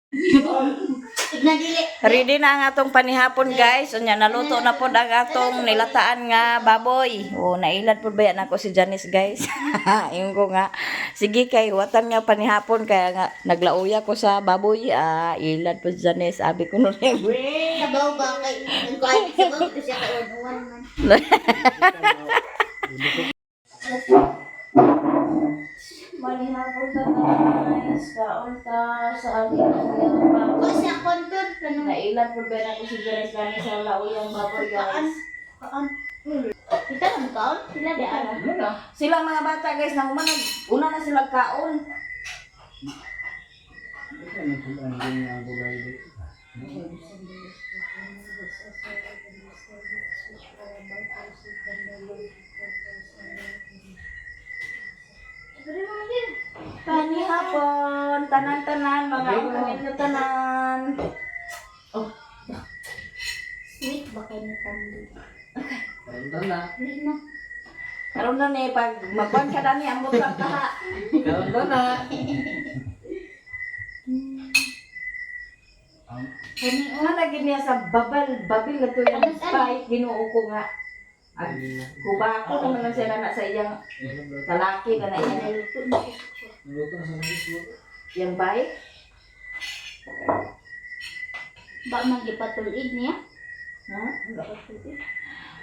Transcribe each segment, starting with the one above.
Tignan dili. Ready na ang atong panihapon, guys. Unya naluto na pod ang atong nilataan nga baboy. O nailad pod ba yan ako si Janice, guys. Ingon ko nga sige kay watan nga panihapon kaya nga naglauya ko sa baboy. Ah, ilad pod si Janice. Abi ko nun. Sabaw ba kay ko ay sabaw ko siya kay uwan man. Manihapon ta, guys. Kaon ta sa lauyang Ko baboy. siya konton kanang Nailad pod ba yan ako si Janice gani sa lauyang baboy, guys. Kaon. Kita lang kaon sila di ara. Sila mga bata, guys, na una na sila kaon. Panihapon, tanan-tanan, mga ungkamin na tanan. Oh, Sweet ba kay ni Tando? Karoon na. Dili na. Karon na ni pag magkuan ka dani ambot lang ka ha. Karoon na. Kani Nga lagi niya sa babal, babil na to yung bike, Ginoo ko nga. Ag, kubako naman lang siya na sa iyang talaki na na iyang, naluto na. Naluto na sa mga iyang bike. Ba man gipatulid niya? Ha?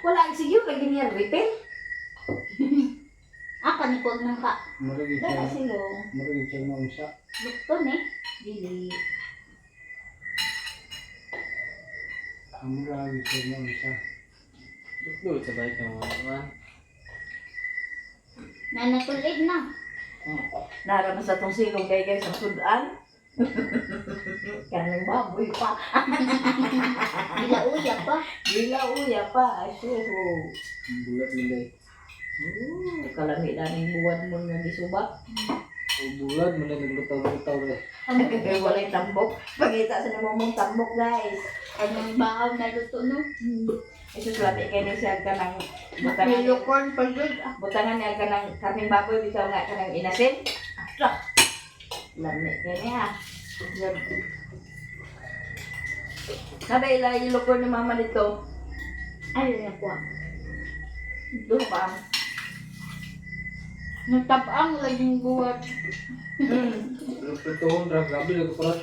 Wala, sige, lagi niya repair. Ah, kani kuwag nang ka. Marigit Dala siya. silong. Marigit siya na unsa. Lukton eh. Dili. Ang marigit siya na unsa. Duklo sa bike ng mga. Na natulid na. Naraman sa tong silong kay guys ang sudan. Kanang baboy pa. Gilauya pa. Gila uya pa. Asuho. Bulat nila eh. Kalami na ning buwan mo nga gisuba. O bulat mo na naglutaw-lutaw eh. Walay tambok. Pagita sa nimo mong tambok, guys. Anong bahaw naluto no? Isus lami kay ni siya kanang butangan. Nilukon pa jud. Ah, Butangan niya kanang karning baboy bitaw nga kanang inasin. Ah, lami kay niya. Yan. Nabay ila ilokor ni mama nito. Ay, na po. Doon pa. Nagtabang laging buhat. Lutuhon ra grabe lagi parat.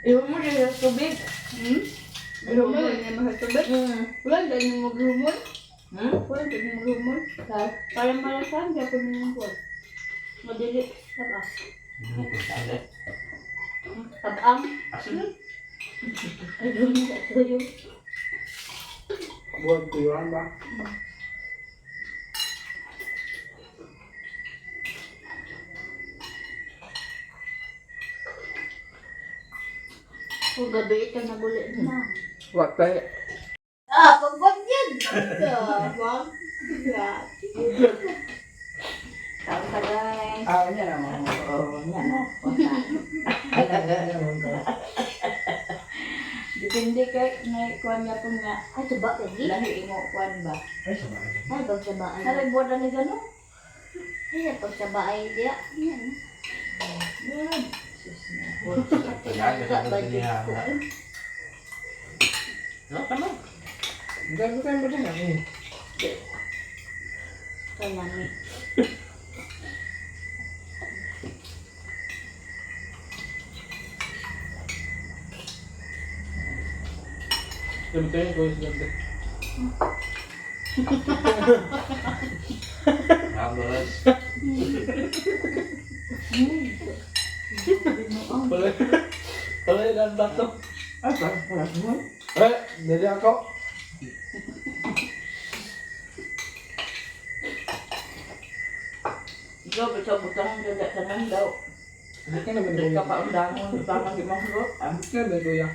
Iwan mo rin sa tubig. Hmm? Iwan mo. Wala na mahatubig. Wala na maghumon. Hmm? Wala na maghumon. Para malasan, kaya pa nung buhat. Madili. Taba. Tabang. Ay, doon sa tuyo. Buhat tuyuan ba? Kung gabi ito naguli na. Wa kay Ah, pagwag yan! Wag. Kaon ta, guys. Ah, niya na mo. Oo, yan na. Depende kay na kuan nga po nga. Ay, suba lagi. Lahi imo kuan ba? Ay sabay. Ay, pagsaba ay. Haray buwan na ni gano. Ay, pagsaba ay diya. Yan. Yan. Sus na. Tinaga ba Diyos ko? Gabi kayo mo din eh. Kalami. Sabi tayo ko sa gabi. Pala pala ilan bato. Ay, pala mo. Eh, dali ako. Ikaw bitaw butang dada tanan daw. Hindi ka naman Dili kuya. ka pa undangon baka di mahurot. Ah. Hindi ka naman kuya.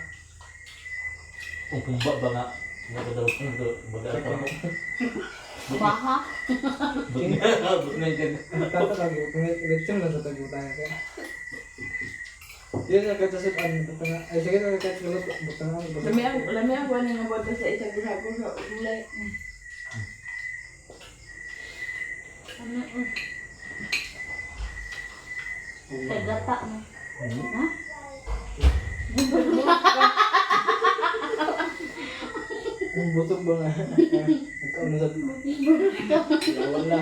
Kung kumba ba nga, nga daw baga ka. Baha. But na dyan. Tatatag lechon lang sa tagutan kaya. Yan sa kahit sa sudan, buta na. Ay, sige sa kahit sa luto, buta na. Lami ang kuan nga buwan sa isang gihapon sa gulay. Ano? Tagata mo. Ha? Busog ba nga? Nagkaon na sa... Lawan na.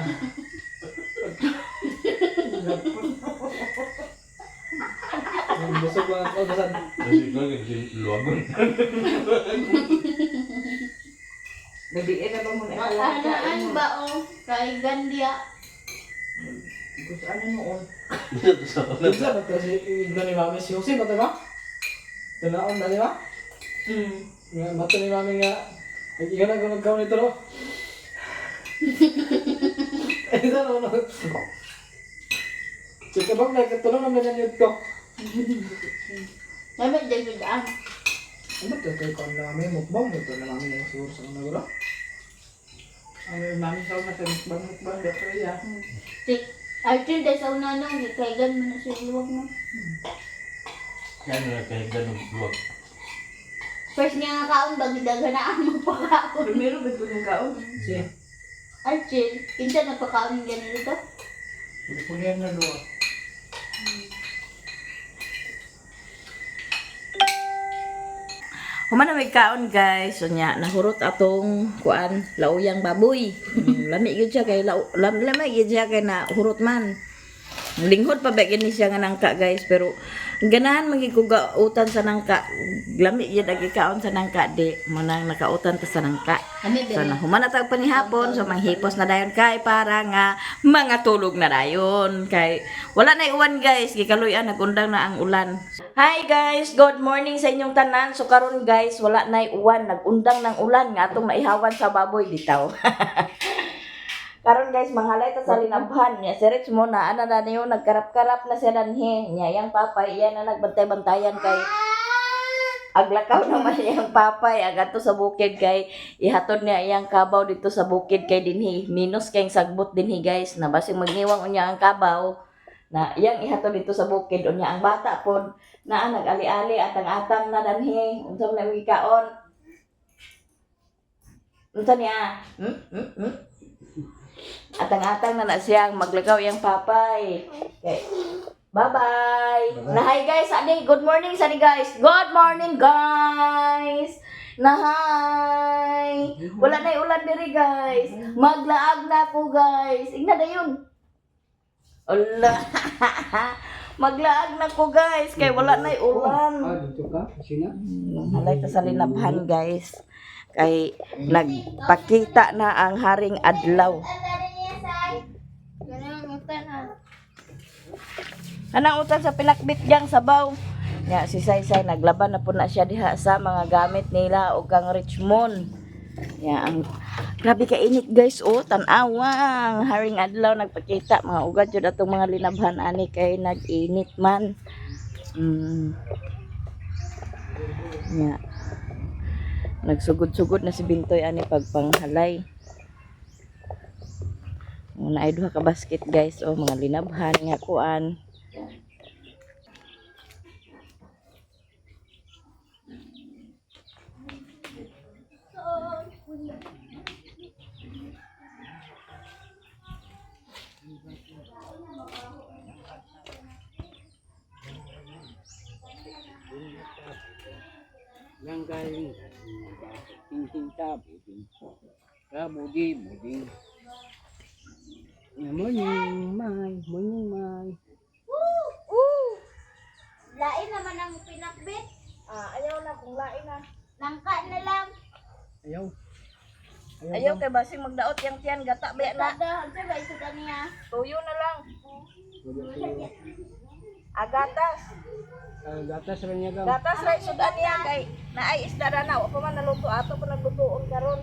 Busog ba nga? Nagkaon na sa... Luwagon. Gabi na ba mo na Anaan ba o? Kay Gandia. Gusto ano noon? Bisa ba ito si igno ni Mami? Si Jose ba ito ba? Tanaon na di ba? Nga, bato ni Mami nga. Ikaw na kung magkaon nito ro. Ay, isa no, no. Sige bang nagkatulong naman na nito. Dapat dyan daan. Ano to? Ito ikaw na namin mukbang. Ito na namin yung siguro sa una gulo. Ang mami sa una sa mukbang mukbang dato ya. Tik. Archie, dahil sa una nung, kay Gan mo na siya iwag mo. Kaya na kahit ganun luwag. First niya nga kaon, bagidaga na ang magpakaon. Primero ba ito yung kaon? Si. Archie, kinsa nagpakaon yung ganito to? Pulihan na luwa. Human na may kaon guys. So nya nahurot atong kuan lauyang baboy. Lami gyud siya kay lami gyud siya kay na hurot man. Linghod pa ba gini siya nga nangka guys, pero ganahan man gyud ko gautan sa nangka. Lami gyud agi kaon sa nangka di mo nang nakautan ta sa nangka. Lami So nahuman na tag panihapon, so manghipos na dayon kay para nga mga tulog na dayon kay wala na uwan guys, gikaluy-an nagundang na ang ulan. Hi guys, good morning sa inyong tanan. So karon guys, wala na uwan, nagundang ng ulan nga atong maihawan sa baboy bitaw. Karon guys, manghalay ta sa linabhan niya. Si Rich mo na ana na niyo nagkarap-karap na siya danhi. Niya yang papay iya na nagbantay-bantayan kay aglakaw naman iyang papay agadto sa bukid kay ihatod niya iyang kabaw dito sa bukid kay dinhi minus kay sagbot dinhi guys, na basig magniwang unya ang kabaw na iyang ihatod dito sa bukid. Unya ang bata pod naa nag-ali-ali atang-atang na danhi. Unsa man ang gikaon, unsa niya? Atang-atang na na siyang maglakaw iyang papay. Okay. Bye-bye. Na hi guys, ani good morning sani guys. Good morning guys. Na hi. Wala na ulan diri guys. Maglaag na ko guys. Ingna dayon. Ala. Maglaag na ko guys kay wala na ulan. Ah, dito ka? Sina? Halay ta sa linabhan guys. Kay nagpakita na ang haring adlaw. Anang utan sa pinakbit yang sabaw. Nya si Saysay naglaban na po na siya diha sa mga gamit nila og kang Richmond. Nya ang grabe ka init guys, oh, tan-awa ang haring adlaw nagpakita, mga ugat jud atong mga linabhan ani kay nag-init man. Nya. Nagsugod-sugod na si Bintoy ani pagpanghalay. Una ay duha ka basket guys, oh, mga linabhan nga kuan. Yang galing ting ta buding. Ka budi buding. Morning, mai, morning, mai. Lain naman ang pinakbit. Ah, ayaw na kung lain na. Nangka na lang. Ayaw. Ayaw kay basing magdaot yang tiyan gata ba na. Tada, unsa ba ito niya? Tuyo na lang. Agatas. Ah, gatas ra niya kam. Gatas ra sudan niya kay naay isda ra na wa pa man naluto, ato pa naglutoon karon.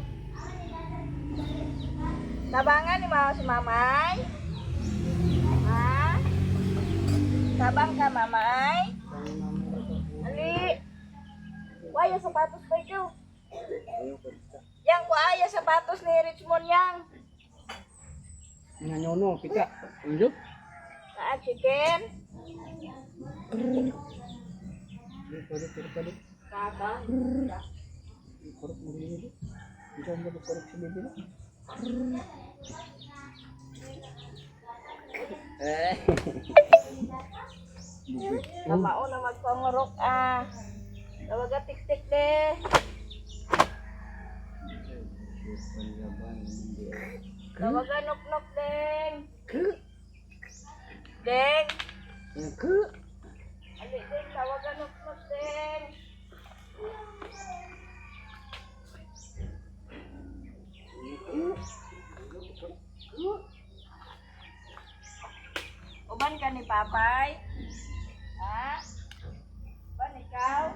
Tabangan ni mama si mamay. Ha? Tabang ka mamay. Ali. Waya sapatos pa ikaw. Yang waya sapatos ni Richmond yang. Nganyono kita. Unjuk. Naa chicken. Kamao na magpangurok ah. Tawaga tik-tik de. Tawagan noknok, Deng. Deng. Ali, Deng, tawagan noknok, Deng. Uban ka ni Papay? Ha? Uban ikaw?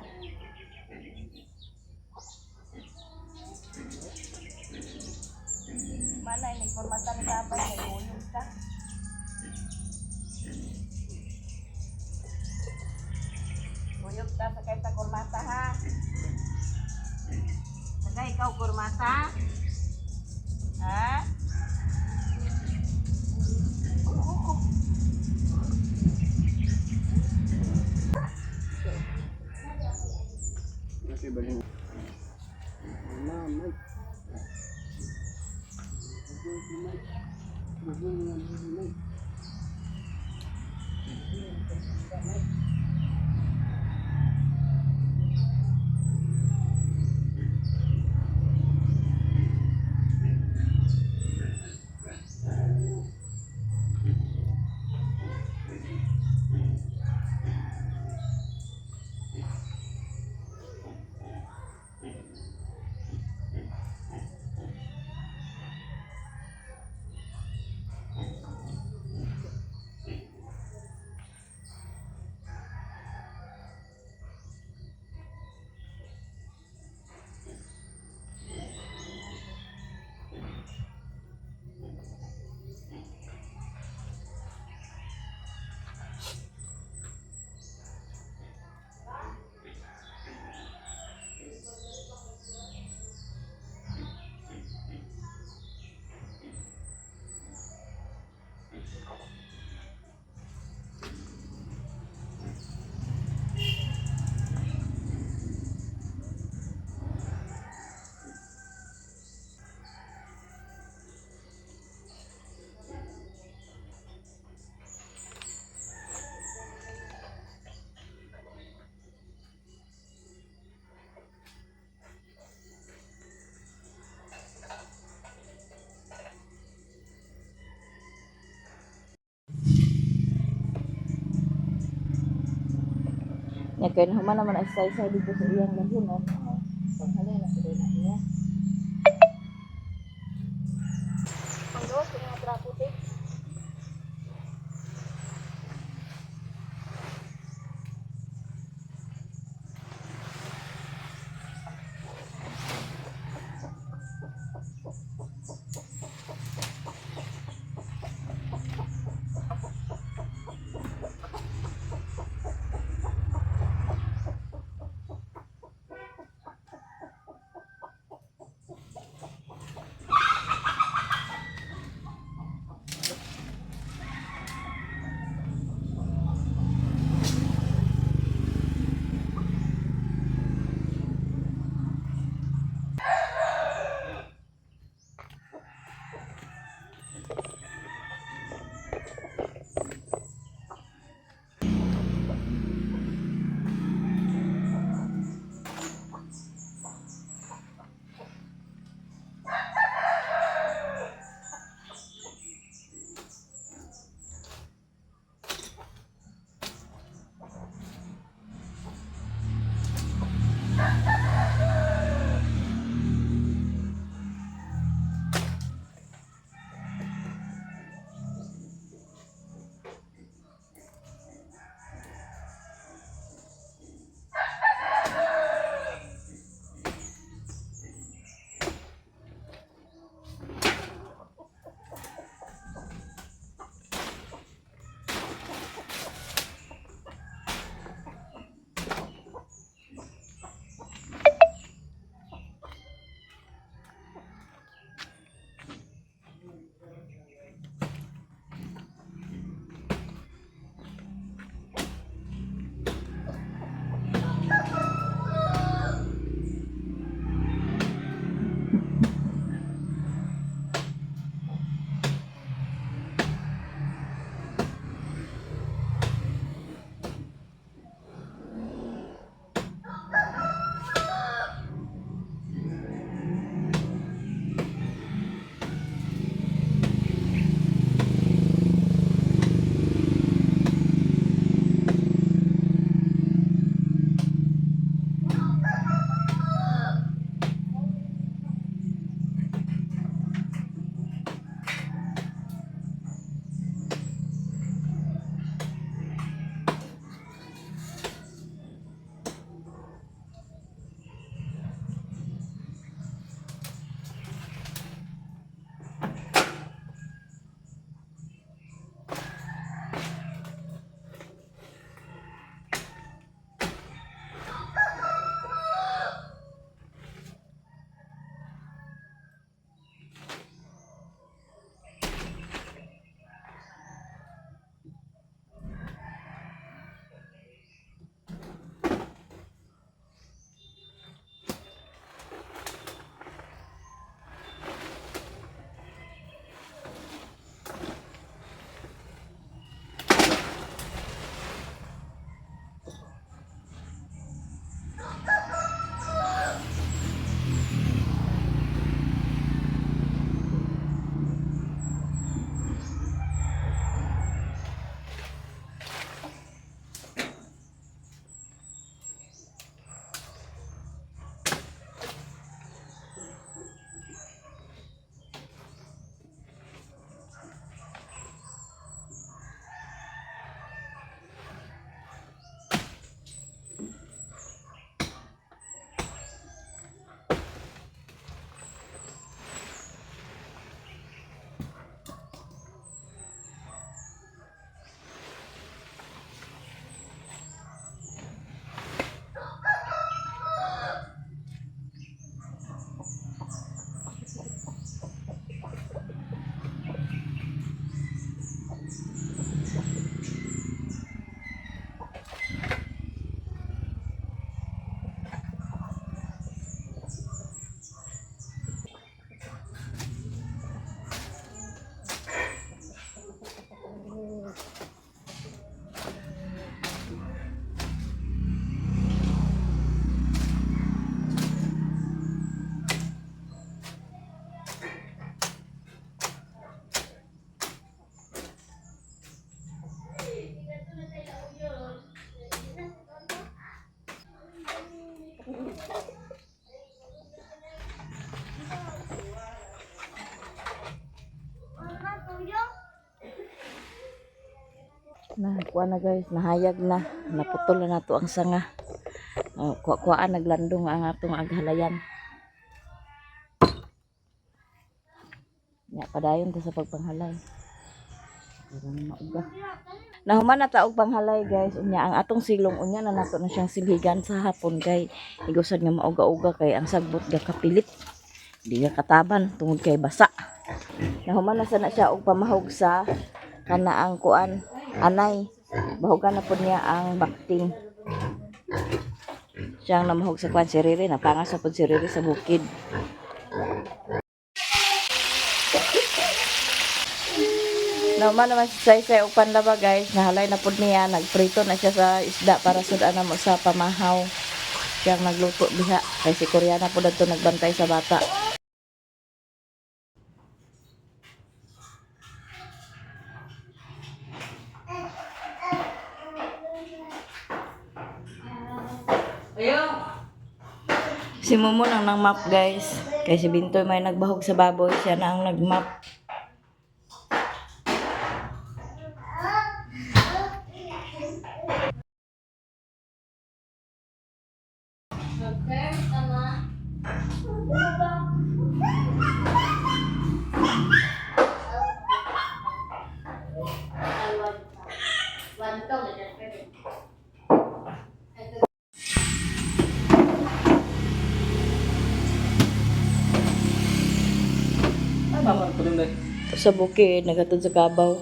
Manay, nagpormata ni Papay, naguyog ka. Guyog ta, sakay ta kurmata ha. Sakay ikaw kurmata. Ha? Nya kay nahuman naman ang saysay dito sa iyang lagunon. Panghalay na sila na iya. Panggawas sa mga trapo, te. Na kuha na guys, nahayag na. Naputol na nato ang sanga. Oh, kuha-kuhaan naglandong ang atong aghalayan. Nya padayon ta sa pagpanghalay. Para mauga. Nahuman na ta og panghalay guys. Unya ang atong silong unya na nato na siyang silhigan sa hapon kay igusad nga mauga-uga kay ang sagbot ga kapilit. Di ga kataban tungod kay basa. Nahuman na sana siya og pamahog sa kanaang kuan anay. Bahugan na pud niya ang bakting. Siyang namahog sa kuan si Riri, napangas sa pud si Riri sa bukid. Naman naman si Saysay og panlaba guys, nahalay na pud niya, nagprito na siya sa isda para sudan na mo sa pamahaw. Siyang nagluto diha kay si Koreana pud adto nagbantay sa bata. Si Momo nang nang map guys. Kay si Bintoy may nagbahog sa baboy, siya na ang nagmap. Ay, mama, tulong na. Sa bukid, nagatod sa kabaw.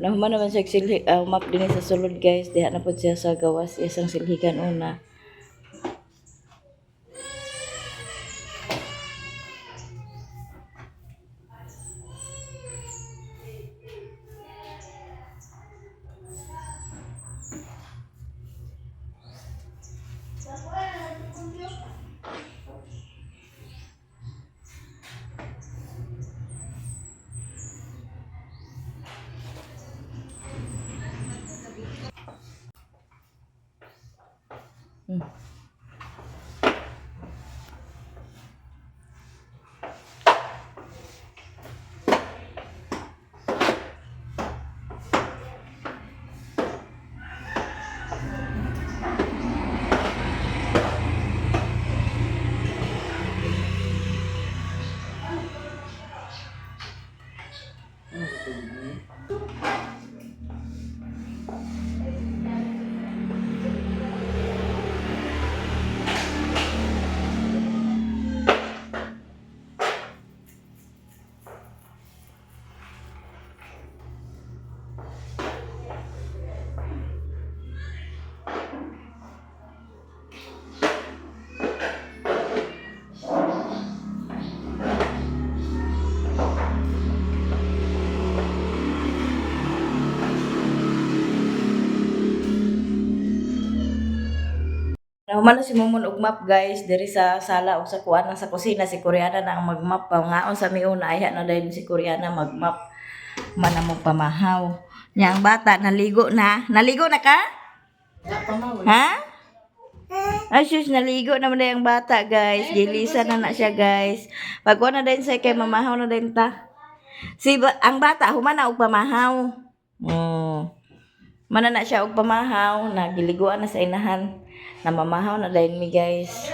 Nahuman naman siya silhi, map din sa sulod guys. Diha na po siya sa gawas isang silhikan una. Nahuman na si Mumon og map guys diri sa sala o sa kuan sa kusina si Koreana na ang magmap pangaon sa miuna ayha na dayon si Koreana magmap man mo pamahaw. Nya ang bata naligo na. Naligo na ka? Ha? Ay, sus, naligo naman na yung bata, guys. Gilisa na na siya, guys. Pagkuha na din siya kay mamahaw na din ta. Si ba- ang bata, humana og pamahaw. Oh. Mana na siya og pamahaw, nagiliguan na sa inahan. Namamahaw na dahil mi, guys.